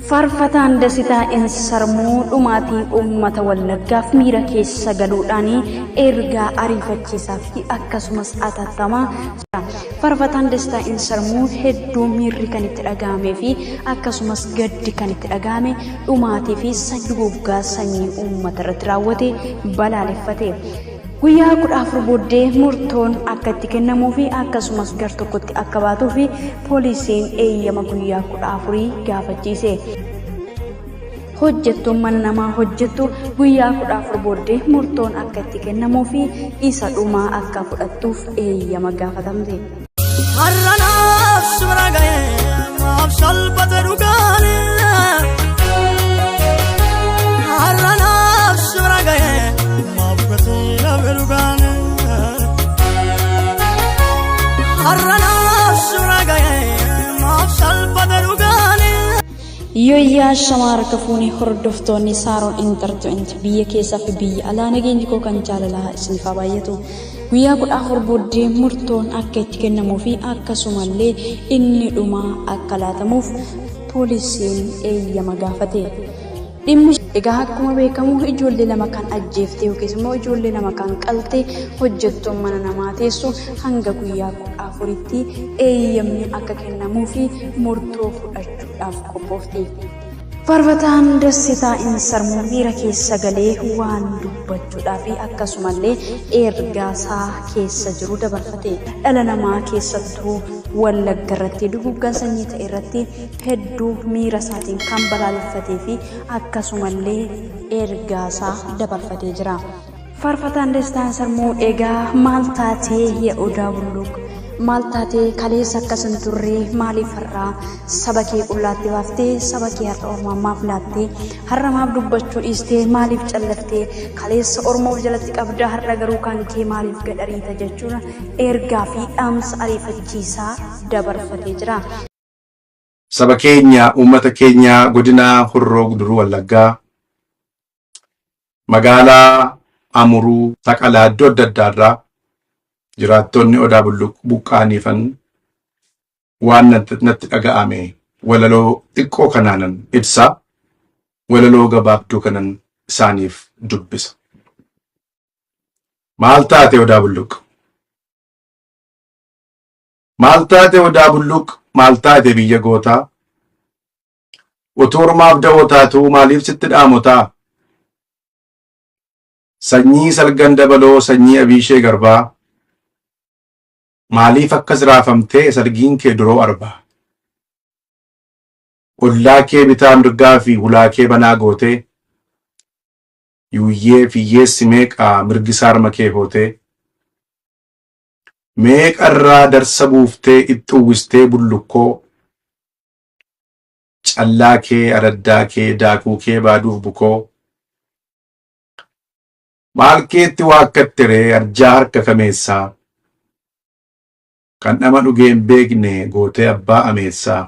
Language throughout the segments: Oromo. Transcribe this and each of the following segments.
Faarfataan Dasitaa Insarmuu dhumaatii uummata Wallaggaaf miira keessa galuudhaan ergaa ariifachiisaa fi akkasumas atattamaa Faarfataan Dasitaa Insarmuu hedduu miirri kan itti dhaga'amee fi akkasumas gaddi kan itti dhaga'ame dhumaatii fi duguuggaa sanyii uummata irratti raawwate balaaleffate. Guyyaa 14 booddee murtoon akka itti kennamuu fi akkasumas gar tokkotti akka baatuu fi poolisiin eeyyama guyyaa 14 gaafachiise. Hojjettuun mana namaa hojjettu guyyaa 14 booddee murtoon akka itti kennamuu fi isa dhumaa akka fudhattuuf eeyyama gaafatamte. Har'a naaf si bira ga'ee maaf salphate dhugaane. Har'a naaf si bira ga'ee maaf gatii dhabe dhugaane. Har'a naaf si bira ga'ee maaf salphate dhugaane. Yooyyaa shamaa harka fuunee hordoftoonni Saaroon Intarto'ent biyya keessaa fi biyya alaa nageenyi koo kan jaalalaa isiniif haa baay'atu. Guyyaa 14 booddee murtoon akka itti kennamuu fi akkasumallee inni dhumaa akka laatamuuf poolisiin eeyyama gaafate. Dhimmi egaa akkuma beekamu ijoollee lama kan ajjeefte yookiis immoo ijoollee lama kan qalte hojjettuun mana namaa teessu hanga guyyaa 14tti eeyyamni akka kennamuu fi murtoo fudhachuudhaaf qophoofti. Faarfataan Dassitaa Insarmuu miira keessa galee waan dubbachuudhaa fi akkasumallee ergaasaa keessa jiru dabarfate. Dhala namaa keessattuu Wallagga irratti duguuggaa sanyii ta'e irratti hedduu miira isaatiin kan balaaleffatee fi akkasumallee ergaasaa dabarfatee jira. Faarfataan Dastaa Insarmuu egaa maal taatee ya Odaa Bulluq? Maal taatee kaleessa akkas hin turre maaliif har'aa saba kee qullaatti baaftee saba kee har'a ormaa maaf laattee har'a maaf dubbachuu dhiistee maaliif callaftee kaleessa orma of jalatti qabdaa har'a garuu kan kee maaliif gad ariita jechuun ergaa fi dhaamsa ariifachiisaa dabarfatee jira. Saba keenya, uummata keenya godina Horroo Guduruu Wallaggaa magaalaa Amuruu, Taqalaa iddoo adda addaa irraa jiraattonni Odaa Bulluq buqqaaniifan waan natti dhaga'ame walaloo xiqqoo kanaanan ibsa. Walaloo gabaabduu kanan isaaniif dubbisa. Maal taate Odaa Bulluq? Maal taate Odaa Bulluq? Maal taate biyya gootaa? Utuu ormaaf da'oo taatuu maaliif sitti dhaamotaa? Sanyii salgan dabaloo sanyii abiishee garbaa maaliif akkas raafamtee salgiin kee duroo arbaa? Ollaa kee bitaa mirgaa fi hulaa kee banaa gootee yuuyyee fiyyeessi meeqa mirgi saarma kee hootee meeqarraa darsa buuftee itti uwwistee bullukkoo callaa kee araddaa kee daakuu kee baaduuf bukoo maal keetti waakkatte ree arjaa harka kameessaa kan dhama dhugee hin beekne gootee abbaa ameessaa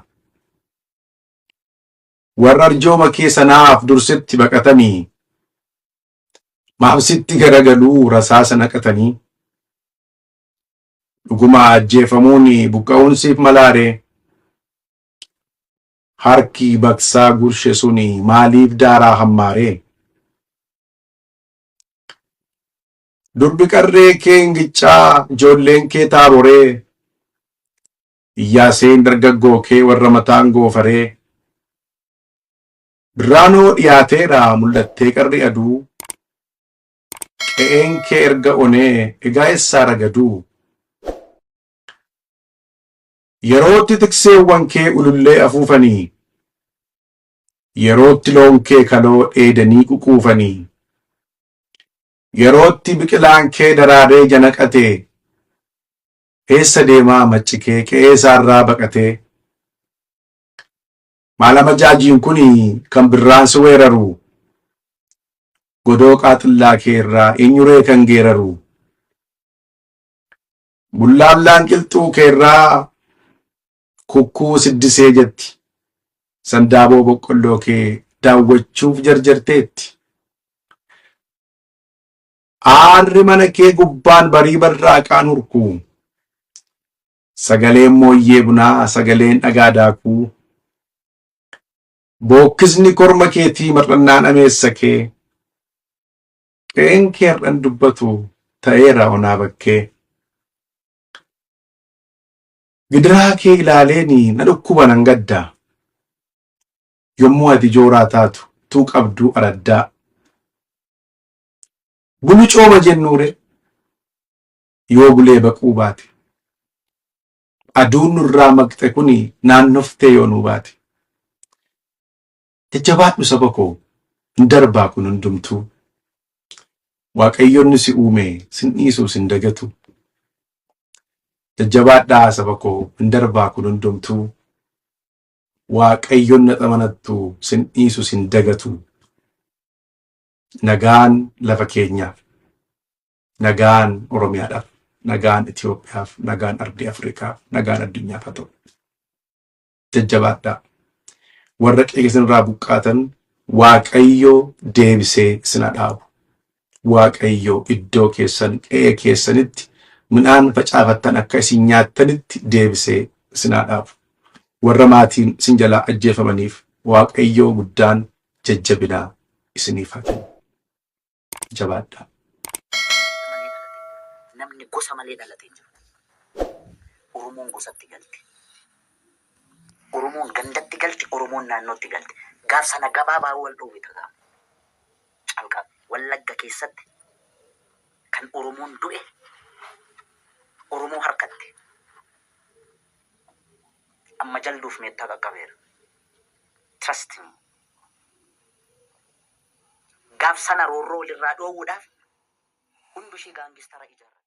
warra arjooma kee sanaaf dursitti baqatanii maaf sitti garagaluu rasaasa naqatanii dhuguma ajjeefamuun buqqa'uun siif malaaree Harki baqsaa gurshe suni maaliif daaraa hammaaree? Durbi qarree kee ingiccaa, ijoolleen kee taaboree, iyyaaseen dargaggoo kee warra mataan goofaree. Birraanoo dhiyaateera mul'attee qarri aduu, qe'een kee erga onee egaa eessaa ragaduu? Yerootti tikseewwan kee ulullee afuufanii, yerootti loon kee kaloo dheedanii ququufanii, yerootti biqilaan kee daraaree ija naqatee, eessa deemaa macci kee qe'ee isaarraa baqatee? Maal amajaajiin kun kan birraan si weeraru? Godoo qaaxillaa kee irraa eenyuree kan geeraru? Bullaallaan qilxuu keerraa kukkuu siddisee jetti. Sandaaboo boqqolloo kee daawwachuuf jarjarteetti. Aarri mana kee gubbaan barii barraaqaan hurku. Sagaleen mooyyee bunaa, sagaleen dhagaa daakuu. Bookkisni korma keetii mar'annaan ameessa kee. Qe'een kee har'an dubbatu ta'eera onaa bakkee. Gidiraa kee ilaaleeni na dhukkuba nan gadda. Yommuu ati jooraa taatu tuu qabduu araddaa. Bulu cooma jennuure yoo bulee baquu baate. Aduun nurraa maqxe kuni naannoftee yoo nuu baate. Jajjabaadhu saba koo hin darbaa kun hundumtuu. Waaqayyoonni si uume sin dhiisu sin dagatu. Jajjabaadhaa saba koo hin darbaa kun hundumtuu. Waaqayyoon na xamanattu sin dhiisu sin dagatu. Nagaan lafa keenyaaf, nagaan Oromiyaadhaaf, nagaan Itoophiyaaf, nagaan ardii Afrikaaf, nagaan addunyaaf haa ta'u. Jajjabaadhaa. Warra qe'ee isinirraa buqqaatan Waaqayyo deebisee isin haa dhaabu. Waaqayyo iddoo keessan qe'ee keessanitti midhaan facaafattan akka isin nyaattanitti deebisee isin haa dhaabu. Warra maatiin isin jalaa ajjeefamaniif Waaqayyo guddaan jajjabinaa isiniif haa kennu. Jabaadhaa. Malee dhalate hin jiru. Namni gosa malee dhalate hin jiru. Oromoon gosatti galti. Oromoon gandatti galti, Oromoon naannootti galti. Gaaf sana gabaabaa wal dhoowwita gaafa. Calqaa Wallagga keessatti kan Oromoon du'e Oromoo harkatti. Amma jalduuf meettaa qaqqabeera. Trust me. Gaaf sana roorroo walirraa dhoowwuudhaaf hundu ishee gangster ijaarratte.